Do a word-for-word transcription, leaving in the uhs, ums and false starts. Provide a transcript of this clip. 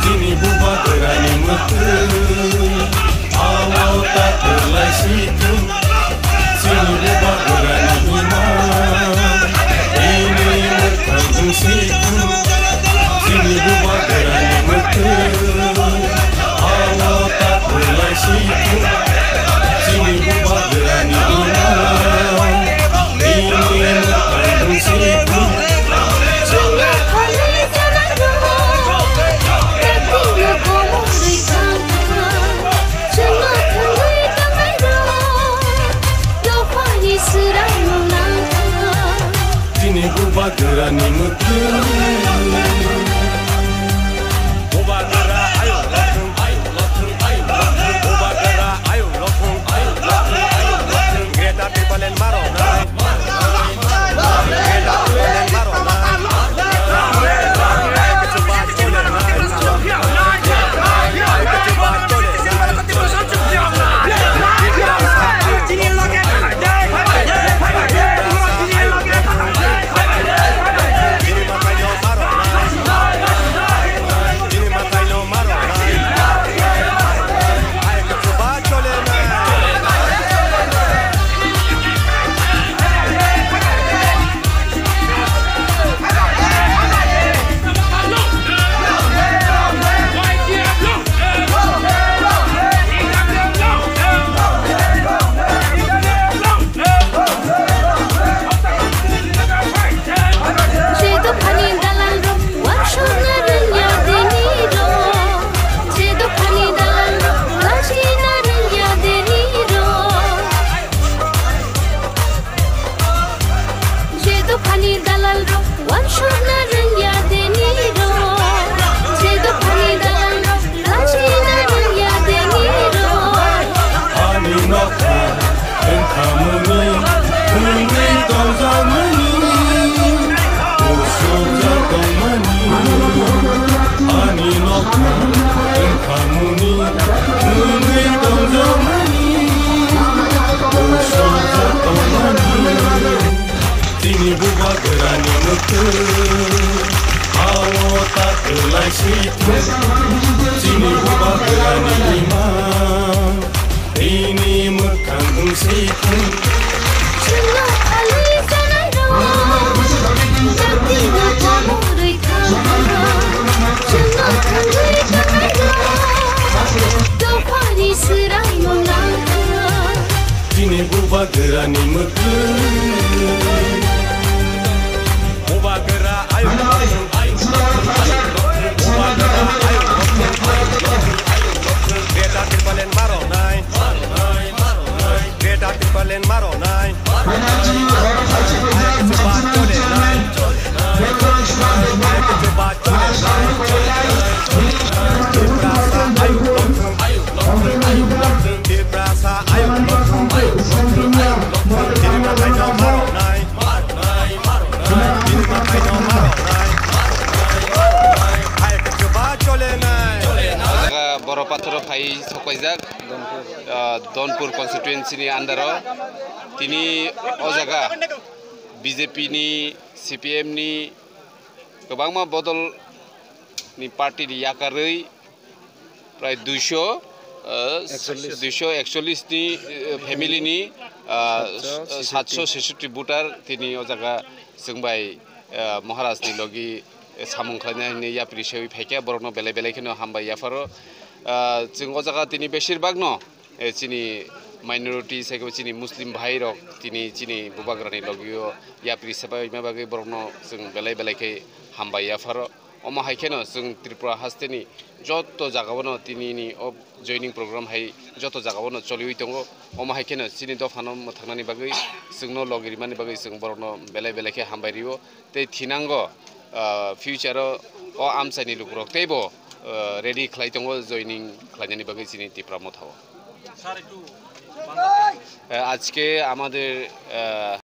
Chini bubagrani mwkhwtwi alo ta kwlai si thung. Chini bubagrani imang ini mwkhang si thung. Chini bubagrani mwkhwtwi alo ta kwlai si thung. Chini bubagrani imang ini mwkhang si thung. Chini bubagrani mwkhwtwi. Bubagra ayuk lothung, ayuk lothung, ayuk lothung. Bubagra ayuk lothung, ayuk lothung, ayuk lothung. Greater Tipraland maro nai. Je dophani dalalrok uansukna rwngya dini rok. Je dophani dalalrok lachina rwngya dini rok. Je dophani dalalrok uansukna rwngya dini rok. Je dophani dalalrok lachina rwngya dini rok. Ani nokha wngkha muni, wngwi tongjakmani, usukjak tongmani. Ani nokha wngkha muni, wngwi tongjakmani, usukjak tongmani. Chini bubagrani mwkhwtwi alo ta kwlai si thung. Chini bubagrani imang ini mwkhang wng si thung. Chwngno thangwi tanairok, jatino chamurwi thangkha. Chwngno thangwi tanairok, dophani swraimung nangkha. Chini bubagrani mwkhwtwi. Bubagra ayuk lothung, ayuk lothung, ayuk lothung. Bubagra ayuk lothung, ayuk lothung, ayuk lothung. Greater Tipraland maro nai. Greater Tipraland maro nai. Ayuk chuba chole nai. Ayuk chuba chole nai. Tiprasa ayuk lothung, ayuk lothung, ayuk lothung. Tiprasa ayuk lothung, ayuk lothung, ayuk lothung. Tini makai no maro nai. O jaga Boro Pathoro phai sokpaijak, ah, Donpur constituency ni under o. Tini o jaga B J P ni, C P M ni kwbangma bodol ni party ni yakarwi prai duiso, eh, Ekchollis. Duiso ekchollis ni, eh, family ni, ah, satso satso sesoti voter tini o jaga chwng bai, eh, Maharaj ni logi, eh, samung khlaina hwnwi yapri sewi phaikha, borokno belai belai kheno hambai yapharo. Ah, chwng o jaga tini besir bagno, eh, chini minority, sai khe chini Muslim bhai rok tini chini bubagrani logio yapri sebaima bagwi borokno chwng belai belai khe hambai yapharo. Omo hai kheno chwng Tripura hasteni joto jagao no tini ni o joining program hai joto jagao no choliwi tongo. Omo hai kheno chini dophano mwthangnani bagwi, chwngno logi rimani bagwi chwng borokno belai belai khe hambai rio. Tei thinango, ah, future o, o amchaini lukurok teibo, ah, ready khlai tongo joining khlainani bagwi chini Tipra Motha o. Eh, আজকে আমাদের আহ,